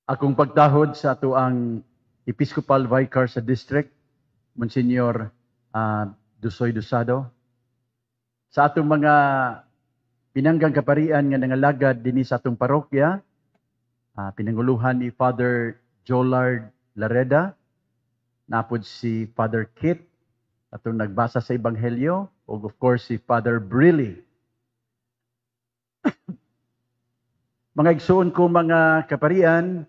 Akong pagtahod sa atoang Episcopal Vicar sa District, Monsignor Dusoy Dusado, sa atong mga pinanggang kaparian nga nangalagad dinhi sa atong parokya, pinanguluhan ni Father Jolard Lareda, napod si Father Kit, atong nagbasa sa Ebanghelyo, ug of course si Father Brilly. Mga igsuon ko mga kaparian,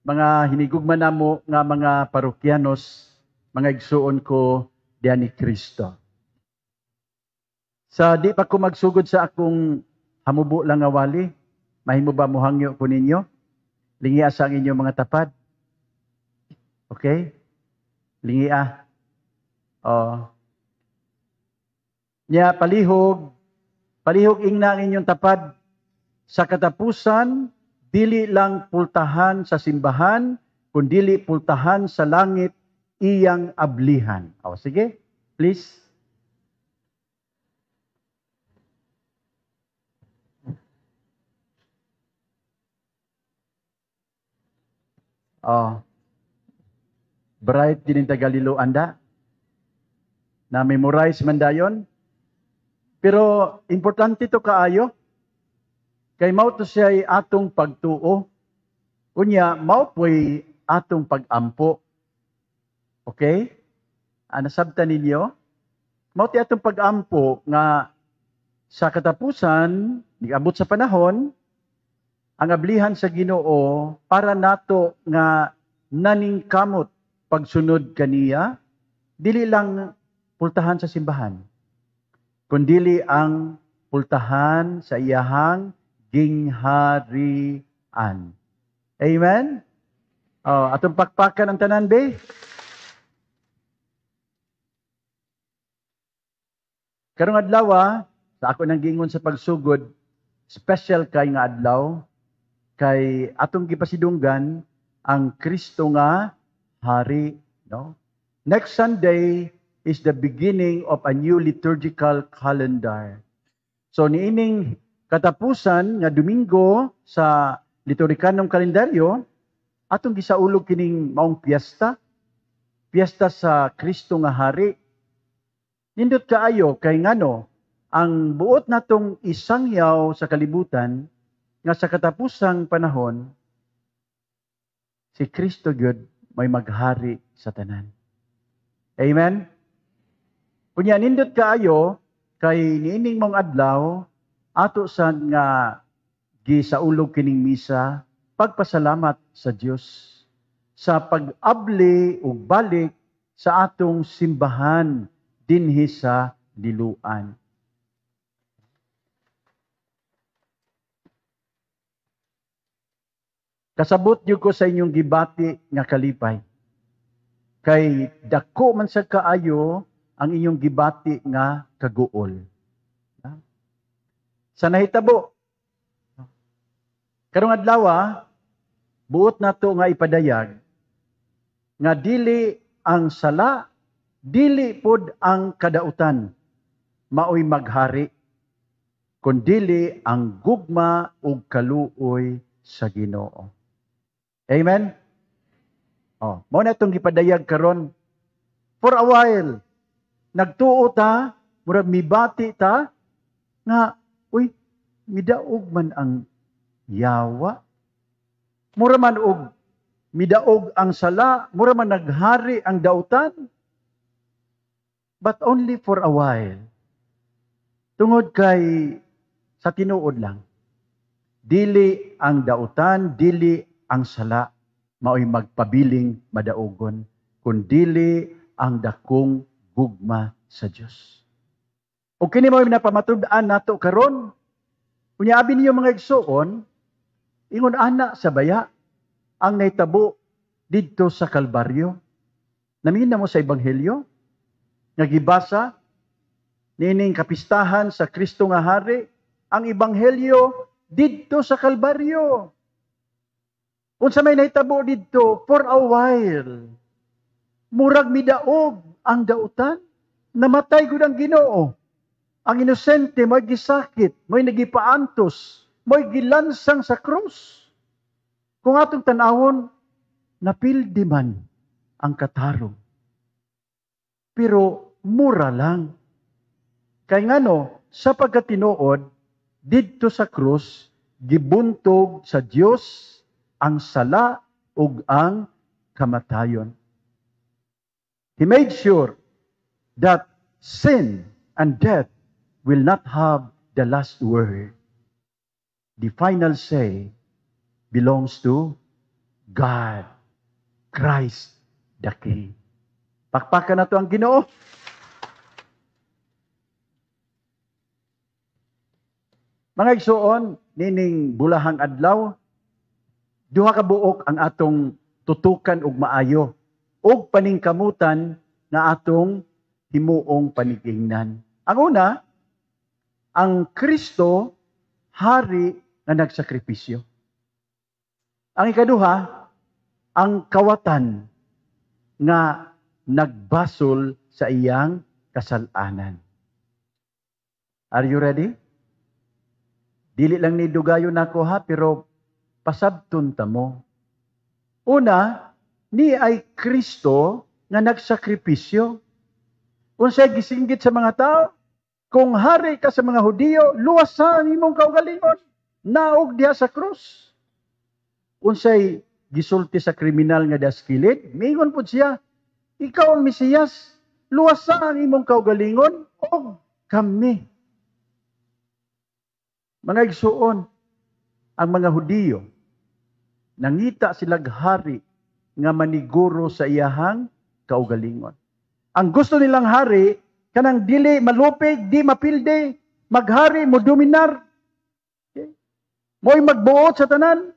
mga hinigugma namo nga mga parokyanos, mga igsuon ko diyan ni Kristo. Sa di pa ko magsugod sa akong hamubo lang nga wali, mahimo ba mohangyo ko ninyo? Lingia sa ang inyong mga tapad. Okay? Lingia. Oh. Nya palihog, palihog ingna ang inyong tapad. Sa katapusan, dili lang pultahan sa simbahan, kundili pultahan sa langit iyang ablihan. O, sige, please. Oh. Bright din ang Tagalilo anda. Na-memorize man dayon. Pero importante to kaayo. Kay mao to siya'y atong pagtuo. Unya, mao po'y atong pag-ampo. Okay? Nasabtan ninyo? Mao ti atong pag-ampo nga sa katapusan, niabot sa panahon, ang ablihan sa Ginoo para nato nga naningkamot pagsunod kaniya, dili lang pultahan sa simbahan, kundili ang pultahan sa iyahang gingharian. Amen? Oh, atong pakpakan ang tanan, be. Karong adlaw, sa ako nang giingon sa pagsugod, special kay nga adlaw, kay atong gipasidunggan ang Kristo nga hari, no? Next Sunday is the beginning of a new liturgical calendar. So niining katapusan nga Domingo sa liturgikanong kalendaryo, atong gisaulog kining maong piyesta, piyesta sa Kristo nga hari. Nindot kaayo kay ngano ang buot natong isangyaw sa kalibutan nga sa katapusang panahon si Kristo gyud may maghari sa tanan. Amen. Unya nindot kaayo kay niining mong adlaw ato sad nga gisaulog kining misa pagpasalamat sa Dios sa pag-abli ug balik sa atong simbahan dinhi sa Liloan. Kasabot gyud ko sa inyong gibati nga kalipay. Kay dako man sa kaayo ang inyong gibati nga kaguol. Sa nahitabo, karong adlaw, buot nato nga ipadayag nga dili ang sala, dili pod ang kadautan maoy maghari, kundili ang gugma ug kaluoy sa Ginoo. Amen? Oh, mao na itong gipadayag karon. For a while, nagtuo ta, murag mibati ta, nga, uy, midaog man ang yawa. Mura man og midaog ang sala, mura man naghari ang dautan. But only for a while. Tungod kay sa tinuod lang, dili ang dautan, dili ang sala, maoy magpabiling madaogon, kundili ang dakong gugma sa Dios. O kini maoy napamatud-an nato karon. Unya abi ninyo mga igsoon, ingon ana sa baya ang nahitabo didto sa Kalbaryo. Namingin na mo sa Ebanghelyo nga gibasa niining kapistahan sa Kristo nga hari, ang Ebanghelyo didto sa Kalbaryo. Unsa may nahitabo didto for a while, murag midaog ang dautan, namatay gud ang Ginoo. Ang inosente mo'y gisakit, mo'y nagipaantos, mo'y gilansang sa krus. Kung atong tan-awon, napildi man ang katarong. Pero mura lang. Kay ngano, sa pagkatinuod, didto sa krus, gibuntog sa Dios ang sala ug ang kamatayon. He made sure that sin and death will not have the last word. The final say belongs to God, Christ the King. Pakpakan nato ang Ginoo. Mga igsoon, nining bulahang adlaw, duha ka buok ang atong tutukan og maayo og paningkamutan nga atong himuong panigingnan. Ang una, ang Kristo hari nga nagsakripisyo. Ang ikaduha, ang kawatan nga nagbasol sa iyang kasalanan. Are you ready? Dili lang ni dugayon nako ha, pero pasabton ta mo. Una, ni ay Kristo nga nagsakripisyo. Unsay gisinggit sa mga tao? Kung hari ka sa mga Hudiyo, luwasa ang imong kaugalingon. Naog diha sa krus. Unsay gisulti sa kriminal nga daskilid, miingon pud siya, ikaw ang Mesiyas, luwasa ang imong kaugalingon og kami. Mga igsuon, ang mga Hudiyo, nangita silag hari nga maniguro sa iyahang kaugalingon. Ang gusto nilang hari, kanang dili malupig, di mapilde, maghari, mo dominar. Okay? Mo'y magbuot sa tanan.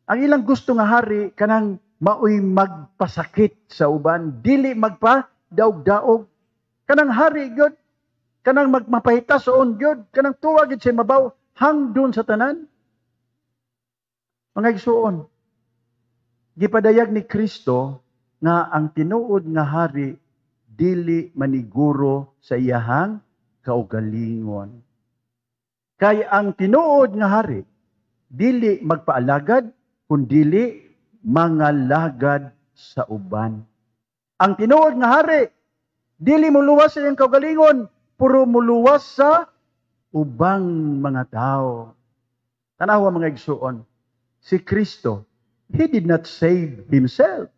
Ang ilang gusto nga hari, kanang maoy magpasakit sa uban, dili magpa daog-daog. Kanang hari gyud, kanang magmapahitason gyud, kanang tuwa gyud siya mabaw, hangdon sa tanan. Mga igsuon, gipadayag ni Kristo nga ang tinuod nga hari dili maniguro sa iyahang kaugalingon. Kay ang tinuod nga hari dili magpaalagad kundili mangalagad sa uban. Ang tinuod nga hari dili moluwas sa iyang kaugalingon, puro moluwas sa ubang mga tao. Tanawa, mga igsuon, si Kristo, He did not save Himself,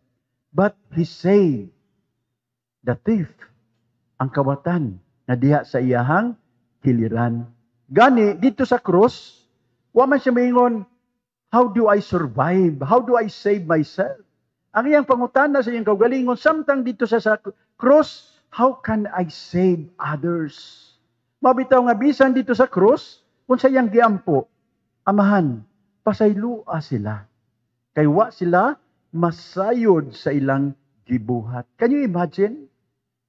but He saved the thief, ang kawatan na diha sa iyahang kiliran. Gani, dito sa krus, wa man siya maingon, "How do I survive? How do I save myself?" Ang iyang pangutana sa iyang kaugalingon, samtang dito sa cross, "How can I save others?" Mabitaw nga bisan dito sa cross, kung sa iyang giampo, "Amahan, pasaylua sila. Kay wa sila masayod sa ilang gibuhat." Can you imagine?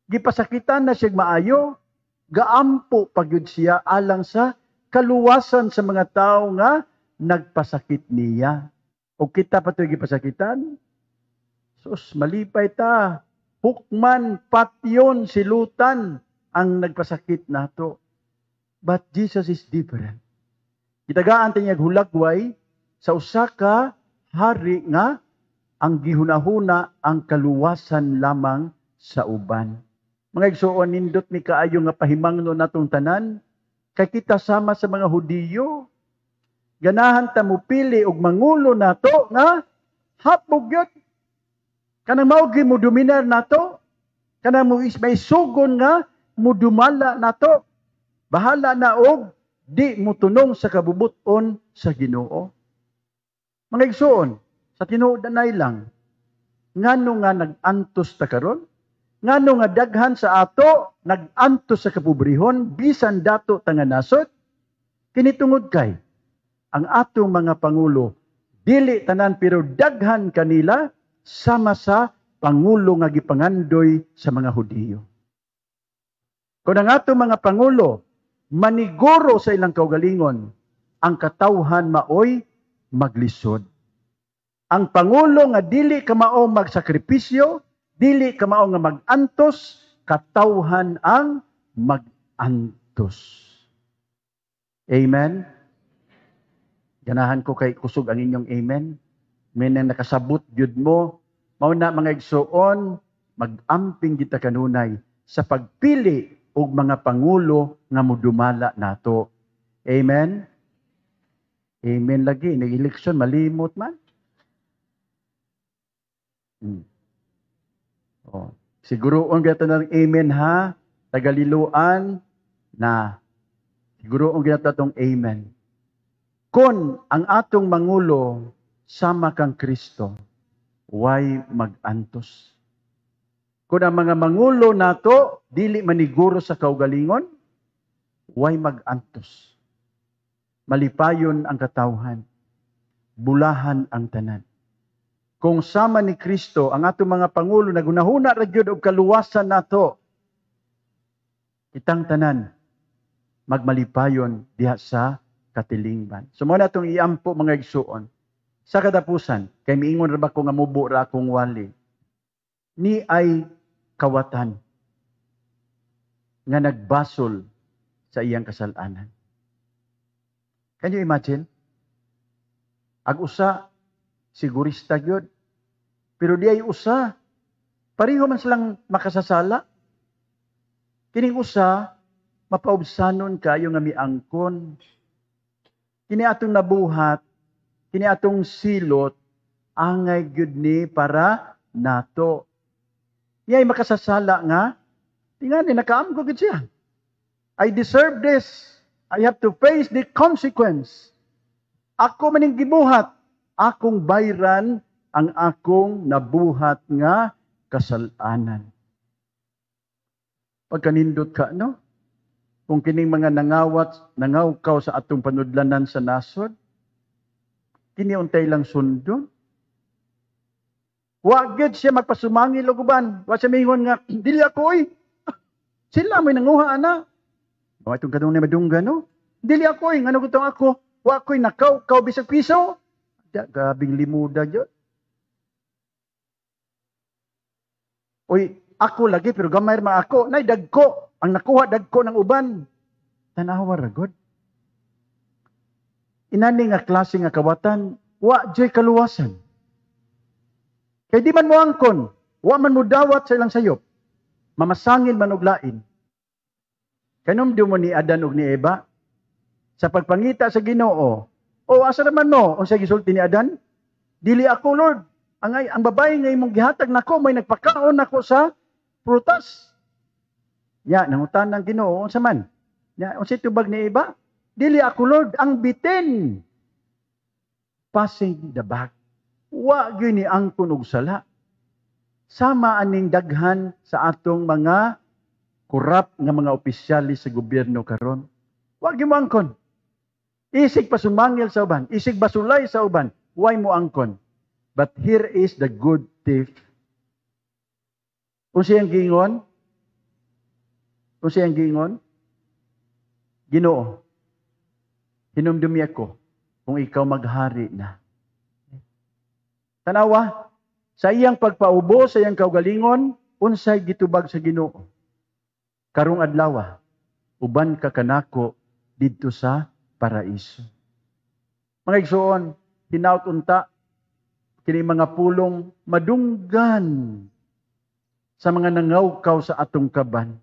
Gipasakitan na siya maayo, gaampo pagyud siya alang sa kaluwasan sa mga tao nga nagpasakit niya. O kita pa to'y gipasakitan? Sus, malipay ta. Hukman, patyon, silutan ang nagpasakit nato. But Jesus is different. Gitagaan ta niya hulagway sa usa ka hari nga ang gihunahuna ang kaluwasan lamang sa uban. Mga igsoon, nindot ni kaayo nga pahimangno natong tanan kay kita sama sa mga Hudiyo. Ganahan ta mupili og mangulo nato nga hapog gyud. Kanang mao gyud mo dominar nato, kanang mo may sugon nga mudumala nato. Bahala na og di motunong sa kabubut-on sa Ginoo. Mga igsoon, sa tinuod na lang, ngano nga nag-antos ta karon? Ngano nga daghan sa ato nag-antos sa kapobrehon bisan dato ta nga nasod? Kini tungod kay ang atong mga pangulo, dili tanan pero daghan kanila, sama sa pangulo nga gipangandoy sa mga Hudiyo. Kung ang atong mga pangulo maniguro sa ilang kaugalingon, ang katawhan maoy maglisod. Ang pangulo nga dili kamao magsakripisyo, dili kamao nga mag-antos, katawhan ang mag-antos. Amen? Ganahan ko kay kusog ang inyong amen. Meaning nakasabot gyud mo. Mao na, mga igsuon, mag-amping kita kanunay sa pagpili og mga pangulo nga mudumala nato. Amen? Amen lagi. Nag-eleksyon, malimot man. Oh. Siguro ang gata ng amen ha, taga Liloan na siguro ang ginata tong amen. Kung ang atong mangulo sama kang Kristo, way mag-antos? Kung ang mga mangulo nato dili maniguro sa kaugalingon, way mag-antos? Malipayon ang katawhan, bulahan ang tanan. Kung sama ni Kristo ang atong mga pangulo, nagunahuna ra gyud og kaluwasan nato, kitang tanan magmalipayon diha sa katilingban. So mo na atong iampo, mga igsuon. Sa katapusan, kay miingon ra ba ko nga mubo ra akong wali, ni ay kawatan nga nagbasol sa iyang kasalanan. Can you imagine? Ag usa, sigurista gyud. Pero di ay usa, pareho man silang makasasala. Kining usa, mapaubsanon kayo nga miangkon. Kini atong nabuhat, kini atong silot, angay gyud ni para nato. Niya ay makasasala nga, tingani, nakaamgo gyud siya. "I deserve this. I have to face the consequence. Ako maning gibuhat, akong bayran ang akong nabuhat nga kasalanan." Pagkanindot ka, no? Kung kining mga nangawat, nangawkaw sa atong panudlanan sa nasod, kini untay lang sundon. Wa gyud siya magpasumangil og uban. Wa siya mingon nga, "Dili ako oy. Sila may nanguha ana." O itong kanunay madunggan, no? "Dili ako oy, ngano gutong ako? Wa ko'y nakaw-kaw bisag piso." Da, grabing limuda gyud. "Uy, ako lagi pero gamay ra ako. Nay dagko. Ang nakuha dagko ng uban." Tanawa ra god. Inani nga klase nga kawatan, wa joy kaluwasan. Kay di man mo angkon, wa man mo dawat sa ilang sayop. Mamasangil man og lain. Kanumdum mo ni Adan ug ni Eva sa pagpangita sa Ginoo. "O asa naman mo?" Unsa gisulti ni Adan? "Dili ako, Lord. Ang babae nga imong gihatag nako may nagpakaon nako sa prutas." Ya, nangutan ng Ginoo, "Unsa man?" Ya, unsa tubag ni Eva? "Dili ako, Lord, ang bitin." Passing the buck. Wa gyud ni angkon og sala. Sama aning daghan sa atong mga korap nga mga opisyalis sa gobyerno karon. Wa gyud mo angkon. Isig pasumangil sa uban, isig basulay sa uban, way mo angkon. But here is the good thief. Unsa iyang giingon? Unsa iyang giingon? "Ginoo, hinumdumi ako kung ikaw maghari na." Tanawa, sa iyang pagpaubo sa iyang kaugalingon, unsay gitubag sa Ginoo? "Karong adlaw, uban ka kanako didto sa paraiso." Mga igsoon, hinaut unta kini mga pulong madunggan sa mga nangawkaw sa atong kaban.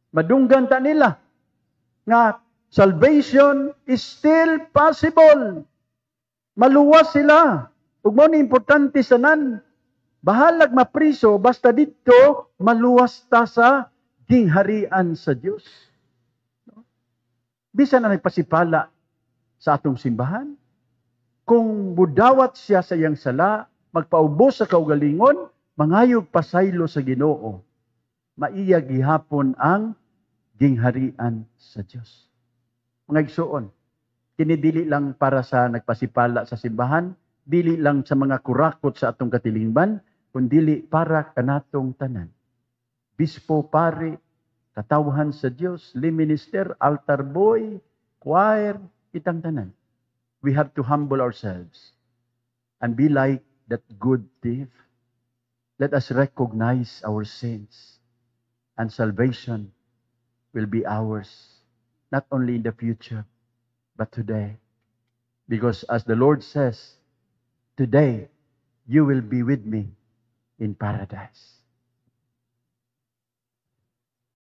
Madunggan ta nila nga salvation is still possible. Maluwas sila. Ug mao ni importante sa nan. Bahalag mapriso, basta didto maluwas ta sa gingharian sa Dios. No? Bisan na nagpasipala sa atong simbahan, kung budawat siya sa iyang sala, magpaubos sa kaugalingon, mangayog pasaylo sa Ginoo, maiya gihapon ang gingharian sa Dios. Mga igsoon, kini dili lang para sa nagpasipala sa simbahan, dili lang sa mga kurakot sa atong katilingban, kundili para kanatong tanan. Bispo, pari, katawhan sa Dios, lay minister, altar boy, choir, itang tanan. We have to humble ourselves and be like that good thief. Let us recognize our sins, and salvation will be ours, not only in the future, but today. Because as the Lord says, "Today, you will be with me in paradise."